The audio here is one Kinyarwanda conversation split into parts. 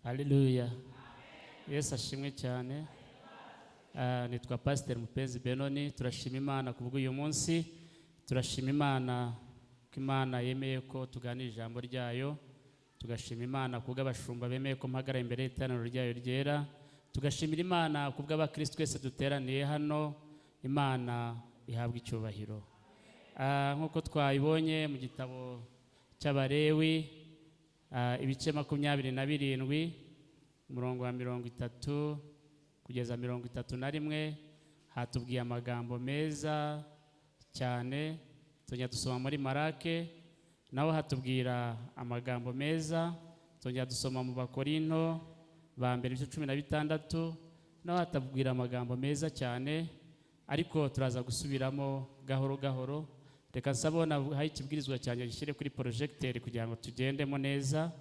Haleluya. Yesu ashimwe cyane. Nitwa Pasiteri Mupenzi Benoni. Turashima Imana kubw'uyu munsi, turashima Imana ko Imana yemeye ko tuganira ijambo ryayo, tugashima Imana kubw'abashumba bemeye ko mpagarara imbere y'iteraniro ryayo ryera, tugashimira Imana kubw'abakristo twese duteraniye hano. Imana ihabwa icyubahiro. Nk'uko twabibonye mu gitabo cy'Abalewi, ibice 27, umurongo wa 30 kugeza 31, hatubwiye amagambo meza cyane. Tujya dusoma muri Marake, naho hatubwira amagambo meza. Tujya dusoma mu Bakorinto ba mbere, ibice 16, naho hatubwira amagambo meza cyane, ariko turaza gusubiramo gahoro gahoro. Reka nsabona haye ikibwirizwa cyanjye gishyire kuri projecteur kugira ngo tugendemo neza.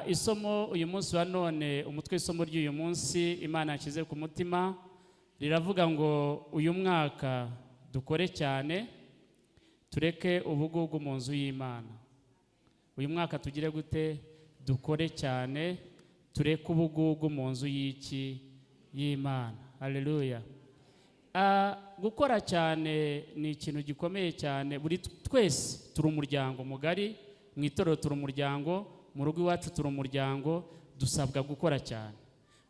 Isomo uyu munsi wa none, umutwe w'isomo ry'uyu munsi Imana yashyize ku mutima riravuga ngo: "Uyu mwaka dukore cyane, tureke ubugugu mu nzu y'Imana." Uyu mwaka tugire gute? Dukore cyane, tureke ubugugu mu nzu y'iki? Y'Imana. Haleluya. Gukora cyane ni ikintu gikomeye cyane. Buri twese turi umuryango mugari, mu itorero turi umuryango, mu rugo iwacu turi umuryango, dusabwa gukora cyane.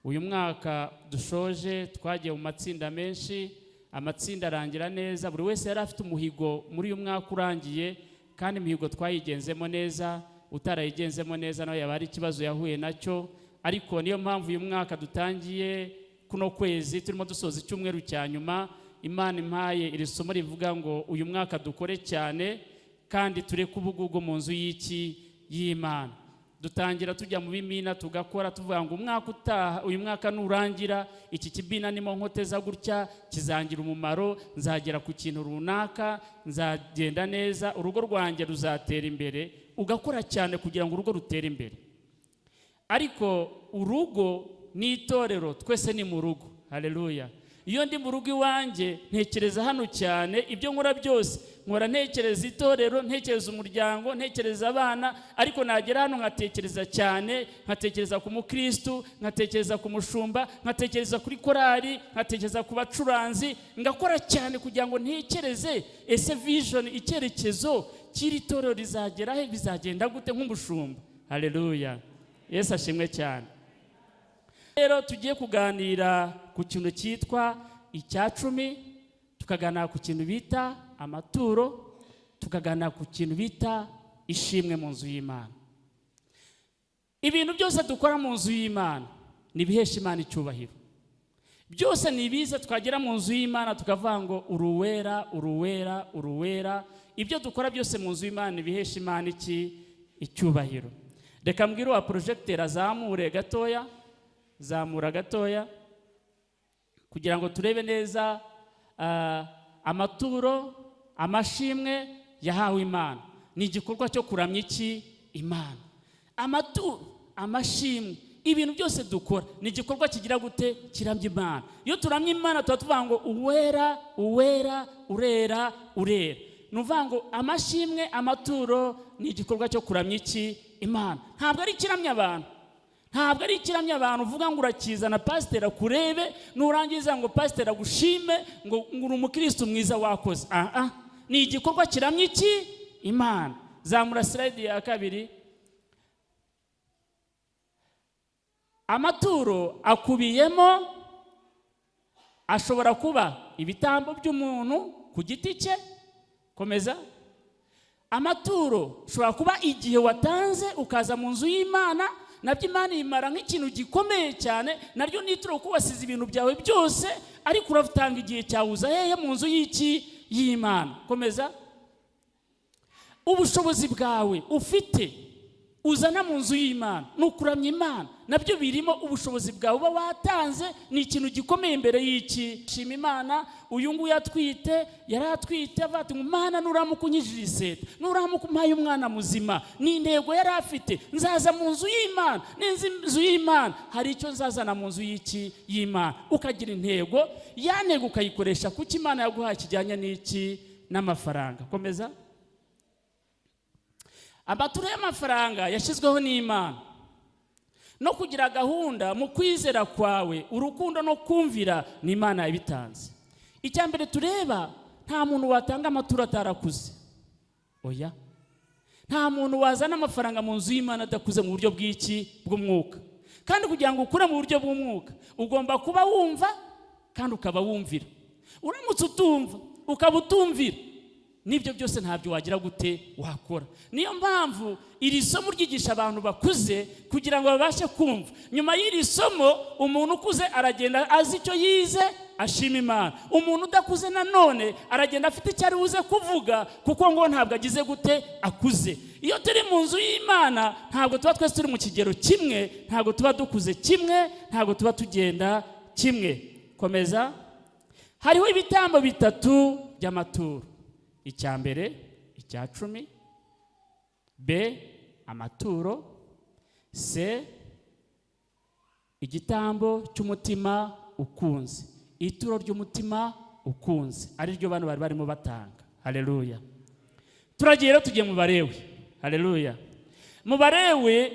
Uyu mwaka dushoje twagiye mu matsinda menshi, amatsinda arangira neza. Buri wese yari afite umuhigo muri uyu mwaka urangiye, kandi imihigo twayigenzemo neza. Utarayigenzemo neza nawe yaba ari ikibazo yahuye nacyo. Ariko niyo mpamvu uyu mwaka dutangiye kuno kwezi turimo dusoza icyumweru cya nyuma, Imana impaye iri somo rivuga ngo: "Uyu mwaka dukore cyane kandi tureke ubugugu mu nzu y'iki? Y'Imana." Dutangira tujya mu bimina, tugakora tuvuga ngo umwaka utaha, uyu mwaka nurangira, iki kibina nimo nkoteza gutya kizangira umumaro, nzagera ku kintu runaka, nzagenda neza, urugo rwanjye ruzatera imbere. Ugakora cyane kugira ngo urugo rutere imbere. Ariko urugo n'itorero, twese ni mu rugo. Haleluya. Iyo ndi mu rugo iwanjye ntekereza hano cyane. Ibyo nkora byose nkora ntekereza itorero, ntekereza umuryango, ntekereza abana, ariko nagera hano nkatekereza cyane, nkatekereza ku mukristu, nkatekereza ku mushumba, nkatekereza kuri korali, nkatekereza ku bacuranzi, ngakora cyane kugira ngo ntekereze: ese vision, icyerekezo cy'iri torero rizagera he? Bizagenda gute nk'umushumba? Haleluya. Yesu ashimwe cyane. Rero tugiye kuganira ku kintu cyitwa icya cumi, tukaganira ku kintu bita amaturo, tukaganira ku kintu bita ishimwe mu nzu y'Imana. Ibintu byose dukora mu nzu y'Imana ni ibihesha Imana icyubahiro. Byose ni ibiza twagera mu nzu y'Imana tukavuga ngo: "Uruwera, uruwera, uruwera." Ibyo dukora byose mu nzu y'Imana ni ibihesha Imana iki? Icyubahiro. Reka mbwire uwa projecteur azamure gatoya, zamura gatoya kugira ngo turebe neza. Amaturo, amashimwe yahawe Imana ni igikorwa cyo kuramya iki? Imana. Amaturo, amashimwe, ibintu byose dukora ni igikorwa kigira gute? Kiramya Imana. Iyo turamya Imana tuba tuvuga ngo: "Uwera, uwera, urera, urera." Ni ukuvuga ngo amashimwe, amaturo ni igikorwa cyo kuramya iki? Imana. Ntabwo ari ikiramya abantu, ntabwo ari ikiramya abantu uvuga ngo urakizana pasiteri akurebe, nurangiza ngo pasiteri agushime ngo uri umukirisitu mwiza wakoze. Aha ni igikorwa kiramya iki? Imana. Zamura slide ya kabiri. Amaturo akubiyemo, ashobora kuba ibitambo by'umuntu ku giti cye. Komeza. Amaturo ushobora kuba igihe watanze ukaza mu nzu y'Imana, nabyo Imana imara nk'ikintu gikomeye cyane. Naryo ni ituro kuko wasize ibintu byawe byose, ariko uratanga igihe cyawe, uza hehe? Mu nzu y'iki? Y'Imana. Komeza. Ubushobozi bwawe ufite uzana mu nzu y'Imana ni ukuramya Imana, nabyo birimo. Ubushobozi bwawe uba watanze ni ikintu gikomeye imbere y'iki? Shima Imana. Uyu nguyu atwite, yari atwite avuga ati: "Mana, nuramuka unyijije iseta, nuramuka umpaye umwana muzima," ni intego yari afite, "nzaza mu nzu y'Imana. Ninza inzu y'Imana hari icyo nzazana mu nzu y'iki? Y'Imana." Ukagira intego, ya ntego ukayikoresha kuko Imana yaguhaye kijyanye n'iki? N'amafaranga. Komeza. Amaturo y'amafaranga yashyizweho n'Imana. No kugira gahunda mu kwizera kwawe, urukundo no kumvira ni Imana yabitanze. Icya mbere tureba, nta muntu watanga amaturo atarakuze. Oya, nta muntu wazana amafaranga mu nzu y'Imana adakuze mu buryo bw'iki? Bw'umwuka. Kandi kugira ngo ukure mu buryo bw'umwuka, ugomba kuba wumva kandi ukaba wumvira. Uramutse utumva ukaba utumvira, n'ibyo byose ntabyo wagira gute wakora. Niyo mpamvu iri somo ryigisha abantu bakuze kugira ngo babashe kumva. Nyuma y'iri somo, umuntu ukuze aragenda azi icyo yize, ashima Imana. Umuntu udakuze nanone aragenda afite icyo ari buze kuvuga, kuko ngo ntabwo agize gute? Akuze. Iyo turi mu nzu y'Imana, ntabwo tuba twese turi mu kigero kimwe, ntabwo tuba dukuze kimwe, ntabwo tuba tugenda kimwe. Komeza. Hariho ibitambo bitatu by'amaturo. Icya mbere, icya cumi; B, amaturo; C, igitambo cy'umutima ukunze, ituro ry'umutima ukunze, ari ryo bano bari barimo batanga. Haleluya! Turagiye rero, tugiye mu Barewi. Haleluya! Mu Barewi,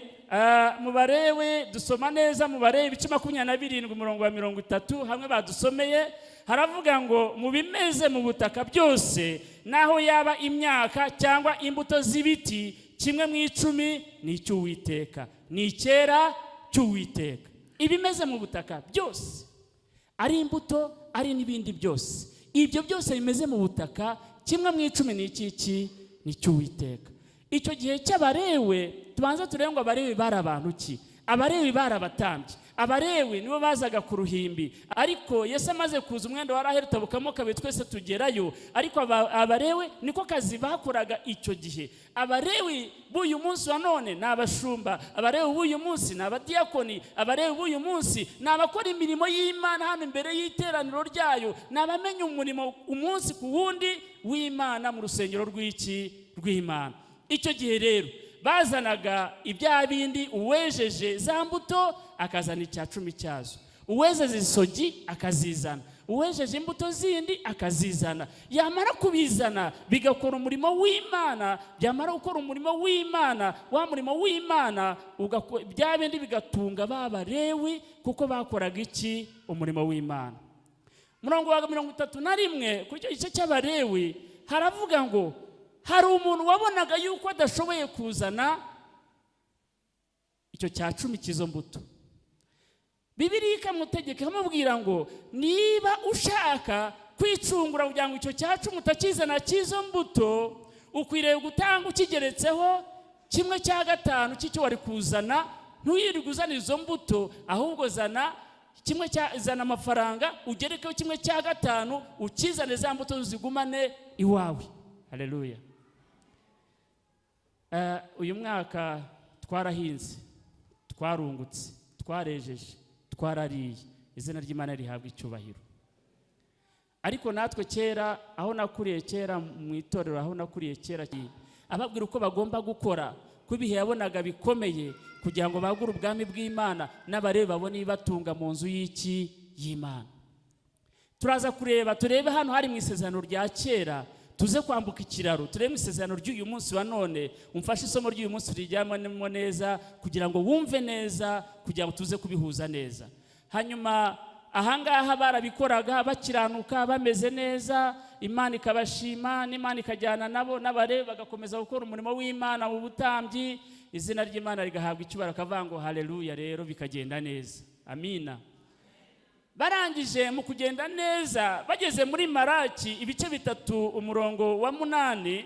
mu Barewi dusoma neza, mu Barewi ibice 27, umurongo wa 30, hamwe badusomeye, haravuga ngo: "Mu bimeze mu butaka byose, naho yaba imyaka cyangwa imbuto z'ibiti, kimwe mu icumi ni icy'Uwiteka, ni icyera cy'Uwiteka." Ibimeze mu butaka byose, ari imbuto, ari n'ibindi byose, ibyo byose bimeze mu butaka, kimwe mu icumi ni iki? Ni icy'Uwiteka. Icyo gihe cy'Abarewe, tubanza turebe ngo Abarewe bari abantu ki? Abarewi bari abatambyi. Abarewi nibo bazaga ku ruhimbi, ariko Yesu amaze kuza, umwenda wa Raheli utabukamo kabiri, twese tugerayo. Ariko Abarewe niko kazi bakoraga icyo gihe. Abarewi b'uyu munsi wa none ni abashumba, Abarewi b'uyu munsi ni abadiyakoni, Abarewi b'uyu munsi ni abakora imirimo y'Imana hano imbere y'iteraniro ryayo, ni abamenya umurimo umunsi ku wundi w'Imana mu rusengero rw'iki? Rw'Imana. Icyo gihe rero bazanaga ibya bindi, uwejeje za mbuto akazana icya cumi cyazo, uwejeje isogi akazizana, uwejeje imbuto zindi akazizana. Yamara kubizana, bigakora umurimo w'Imana. Byamara gukora umurimo w'Imana, wa murimo w'Imana bya bindi bigatunga ba Barewi, kuko bakoraga iki? Umurimo w'Imana. Murongo wa 31 kuri icyo gice cy'Abarewi haravuga ngo hari umuntu wabonaga yuko adashoboye kuzana icyo cya cumi cy'izo mbuto. Bibiliya ikamutegeka, ikamubwira ngo: "Niba ushaka kwicungura kugira ngo icyo cya cumi utakizana cy'izo mbuto, ukwiriye gutanga ukigeretseho kimwe cya gatanu cy'icyo wari kuzana. Ntuyirirwe uzana izo mbuto, ahubwo zana kimwe cya, zana amafaranga ugerekeho kimwe cya gatanu, ukizane, za mbuto zigumane iwawe." Haleluya! Uyu mwaka twarahinze, twarungutse, twarejeje, twarariye, izina ry'Imana rihabwa icyubahiro. Ariko natwe kera, aho nakuriye kera mu itorero, aho nakuriye kera, ababwira uko bagomba gukora, ko ibihe yabonaga bikomeye kugira ngo bagure ubwami bw'Imana n'abareba babone ibibatunga mu nzu y'iki? Y'Imana. Turaza kureba, turebe hano hari mu Isezerano rya Kera, tuze kwambuka ikiraro turebe mu isezerano ry'uyu munsi wa none. Umfashe isomo ry'uyu munsi turijyamo neza kugira ngo wumve neza, kugira ngo tuze kubihuza neza. Hanyuma ahangaha barabikoraga bakiranuka, bameze neza, Imana ikabashima n'Imana ikajyana nabo, n'abareba bagakomeza gukora umurimo w'Imana mu butambyi, izina ry'Imana rigahabwa icyubahiro, akavuga ngo haleluya. Rero bikagenda neza, amina. Barangije mu kugenda neza, bageze muri Maraki ibice 3, umurongo wa 8,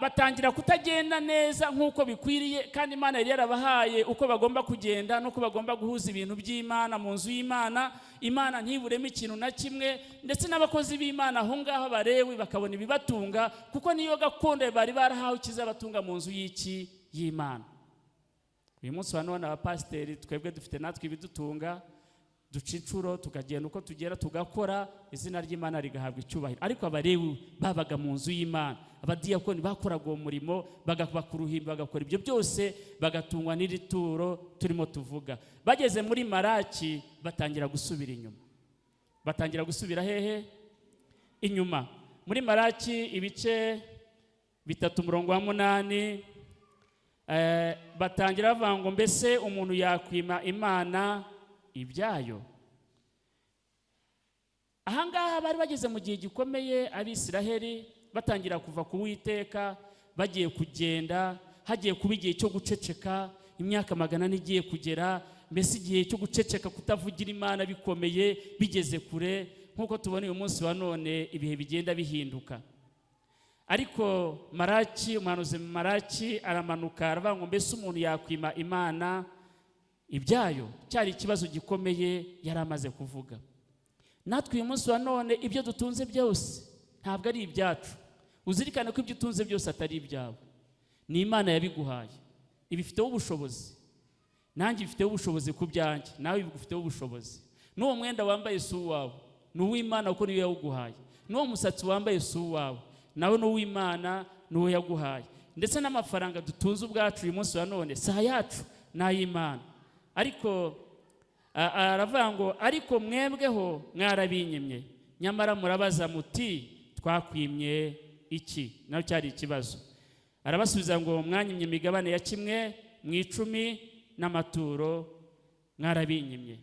batangira kutagenda neza nk'uko bikwiriye, kandi Imana yari yarabahaye uko bagomba kugenda n'uko bagomba guhuza ibintu by'Imana mu nzu y'Imana, Imana ntiburemo ikintu na kimwe, ndetse n'abakozi b'Imana aho ngaho Barewi bakabona ibibatunga, kuko niyo gakondo bari barahawe ikizabatunga mu nzu y'iki? Y'Imana. Uyu munsi wa none abapasiteri twebwe dufite natwe ibidutunga, duca inshuro, tukagenda uko tugera, tugakora, izina ry'Imana rigahabwa icyubahiro. Ariko Abarewi babaga mu nzu y'Imana, abadiyakoni bakoraga uwo murimo, bagaba ku ruhimbi, bagakora ibyo byose, bagatungwa n'iri turo turimo tuvuga. Bageze muri Maraki batangira gusubira inyuma. Batangira gusubira hehe? Inyuma. Muri Maraki ibice 3, umurongo wa 8. Batangira bavuga ngo: "Mbese umuntu yakwima Imana ibyayo?" Ahangaha bari bageze mu gihe gikomeye, Abisiraheli batangira kuva ku Witeka, bagiye kugenda, hagiye kuba igihe cyo guceceka, imyaka 400 igiye kugera, mbese igihe cyo guceceka, kutavugira Imana bikomeye, bigeze kure, nk'uko tubona uyu munsi wa none ibihe bigenda bihinduka. Ariko Maraki, umuhanuzi Maraki aramanuka, aravuga ngo: "Mbese umuntu yakwima Imana ibyayo?" Cyari ikibazo gikomeye yari amaze kuvuga. Natwe uyu munsi wa none ibyo dutunze byose ntabwo ari ibyacu. Uzirikane ko ibyo utunze byose atari ibyawe, ni Imana yabiguhaye, ibifiteho ubushobozi. Nanjye ibifiteho ubushobozi ku byanjye, nawe ibifiteho ubushobozi. N'uwo mwenda wambaye si uwawe, ni uw'Imana kuko niyo yawuguhaye. N'uwo musatsi wambaye si uwawe, nawe ni uw'Imana, ni uwo yaguhaye. Ndetse n'amafaranga dutunze ubwacu uyu munsi wa none si ayacu, ni ay'Imana. Ariko aravuga ngo: "Ariko mwebweho mwarabinyimye." "Nyamara murabaza muti: 'Twakwimye iki?'" Nayo cyari ikibazo. Arabasubiza ngo: "Mwanyimye imigabane ya kimwe mu icumi n'amaturo, mwarabinyimye."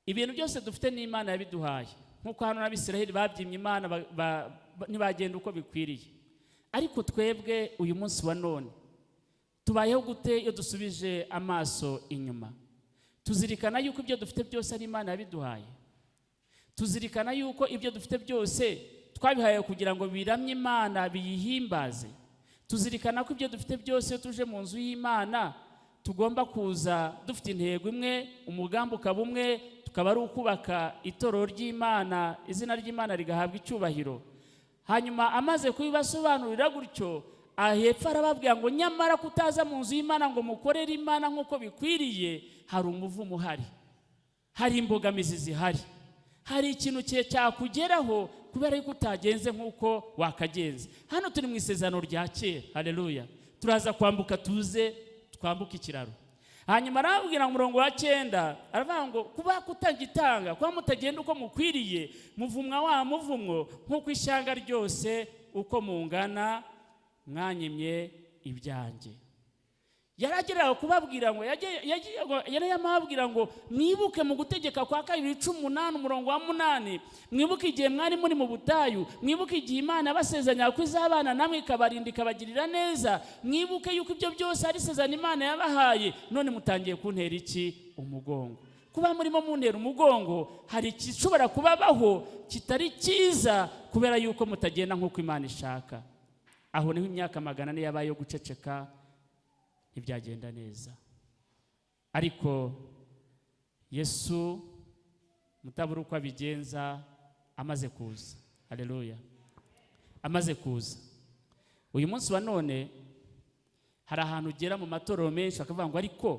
Ibintu byose dufite ni Imana yabiduhaye, nk'uko hano n'Abisiraheli babyimye Imana, ntibagenda uko bikwiriye. Ariko twebwe uyu munsi wa none tubayeho gute? Iyo dusubije amaso inyuma, tuzirikana yuko ibyo dufite byose ari Imana yabiduhaye? Tuzirikana yuko ibyo dufite byose twabihaye kugira ngo biramye Imana, biyihimbaze? Tuzirikana ko ibyo dufite byose, iyo tuje mu nzu y'Imana, tugomba kuza dufite intego imwe, umugambi ukaba umwe, tukaba ari ukubaka itorero ry'Imana, izina ry'Imana rigahabwa icyubahiro? Hanyuma amaze kubibasobanurira gutyo, hepfo arababwira ngo: "Nyamara kutaza mu nzu y'Imana ngo mukorere Imana nk'uko bikwiriye, hari umuvumo uhari, hari imbogamizi zihari, hari ikintu cyakugeraho kubera yuko utagenze nk'uko wakagenze." Hano turi mu Isezerano rya Kera, haleluya. Turaza kwambuka, tuze twambuke ikiraro. Hanyuma arababwira mu murongo wa 9, aravuga ngo: "Kuba kutagitanga, kuba mutagenda uko mukwiriye, muvumwa wa muvumwo nk'uko ishyanga ryose uko mungana mwanyimye ibyanjye." Yarageraga kubabwira ngo yari yamabwira ngo: "Mwibuke mu Gutegeka kwa Kabiri 18 umurongo wa 8, mwibuke igihe mwari muri mu butayu, mwibuke igihe Imana yabasezeranya ko izabana namwe, ikabarinda, ikabagirira neza. Mwibuke yuko ibyo byose ari isezerano Imana yabahaye. None mutangiye kuntera iki? Umugongo. Kuba murimo muntera umugongo, hari igishobora kubabaho kitari cyiza kubera yuko mutagenda nk'uko Imana ishaka." Aho niho imyaka 400 yabaye yo guceceka, ntibyagenda neza. Ariko Yesu mutabura uko abigenza amaze kuza, haleluya, amaze kuza. Uyu munsi wa none hari ahantu ugera mu matorero menshi bakavuga ngo ariko